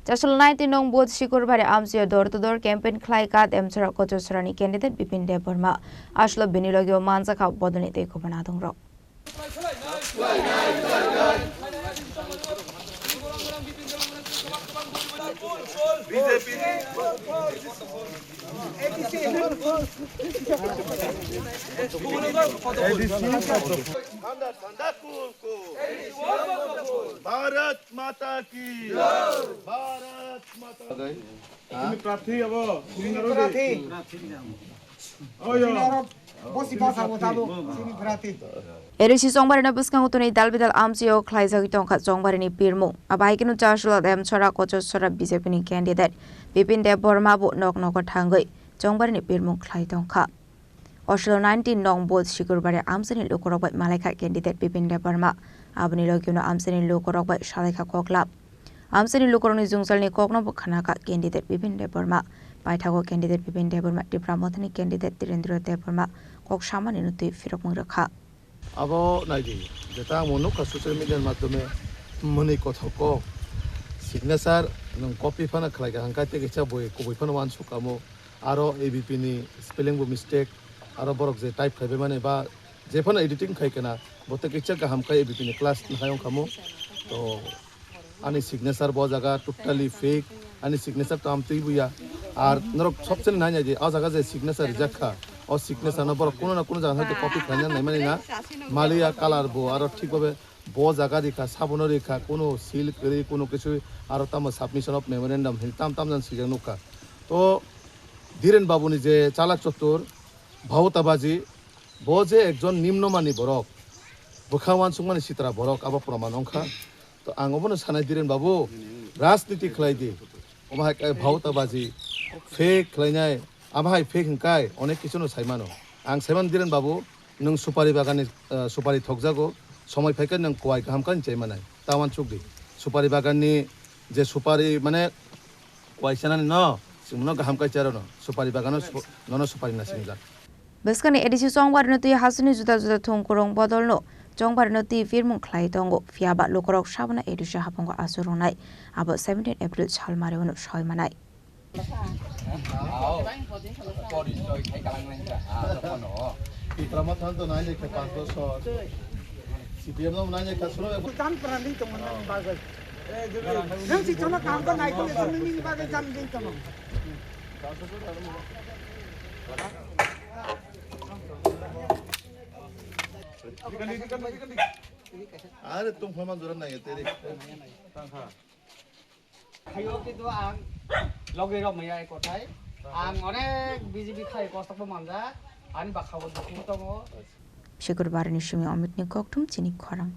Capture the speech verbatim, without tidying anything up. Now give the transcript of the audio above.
Chasol nineteen nong booth Sikurbari amchio door to door campaign khlai ka Demchara Kochosrani candidate Bipin Debbarma. Aslo bini logio manjakha bodolni tei kubun adongrok. Thanda, thanda, cool, cool. Bharat Mata ki. Bharat Mata ki. Ini prarthi abo, ini prarthi. Oh, iya. Bosi basa bo tabo, sini prarthi. A D C Chongbarino bwskango tini dal bidal amchio khlaijagwi tongkha Chongbarini pirmung. Abai keno Chasol Demchara Kochosra B J P ni candidate Bipin Debbarma bo nok nogo thangwi Chongbarini pirmung khlai tongkha. Oslo nineteen nong booth Sikurbari amchini lukurok bai malaikha candidate Bipin Debbarma. Aboni logino amchini lukurok bai salaikha koklap. Amchini lukurokni jwngjalni kokno bo khnakha candidate Bipin Debbarma. Paithago candidate Bipin Debbarma Tipra Mothani candidate Tirendra Debbarma kok samani no twi phirokmung rwkha. Abo naidi, jeta ang nukha social media ni madhyome mwnwi kothok kok signature nwng copy phano khlaikha, hwnkhai tei kisa boi kubui phano uansukha mo. Aro A B P ni spelling bo mistake, aro borok je type khaibai mani ba je phano editing khai kana, bo tei kisa kaham khai A B P ni class nahai wngkha mo. To ani signature bo jaga totally fake, ani signature to amtwi buya. Ar norok sobseni nai nai di, o jaga je signature rijak kha, o signature no borok kuno na kuno jaga hwnkhe copy khlaina naimani na, maliya colour bo aro thik babe bo jaga rikha, sabono rikha, kuno seal kwrwi, kuno kisu aro tamo submission of memorandum hin tam tam jan swijak nukha. To Dhiren Babu ni je chalak chottor, bhaotabaji, bo je ekjon nimnomani borok, bwkha uansukmani sitra borok, abo proman wngkha. To ang obono sanai, Dhiren Babu, rajniti khlai di. Omo hai khe bhaotabaji, fake khlainai, abo hai fake hwnkhai onek kisu no sai mano. Ang sai mano, Dhiren Babu, nwng supari bagan ni, eh, supari thokjago, somoi phai khe nwng kuai kaham khe chai manai. Ta uansuk di. Supari bagan ni je supari mane kuai chanani no, chwngno kaham khe charo no. Supari bagan no su-, nono supari nasingjak. Bwskangni A D C Chongbarino twi hasini juda juda thung kwrwng bodolno Chongbarino twi phirmung khlai tongo. Phiya ba lukurok sabono A D C haphango aswk rwnai. Abo seventeen April sal mariwano soi manai. Tipra Motha to nai lekha panch bosor. C P M no nai lekha suno. Tan prani to mon bagwi. Nang si chama kam ko nai ko nini bagwi jam din to. Are tum phama jora nai teri. Khayo kintu ang logi rok maya kotai. Ang onek B J P khai kostok bo manja. Ani bakha bo dukhu tongo. Shukurbar ni simi Amit ni kokthum chini khorang.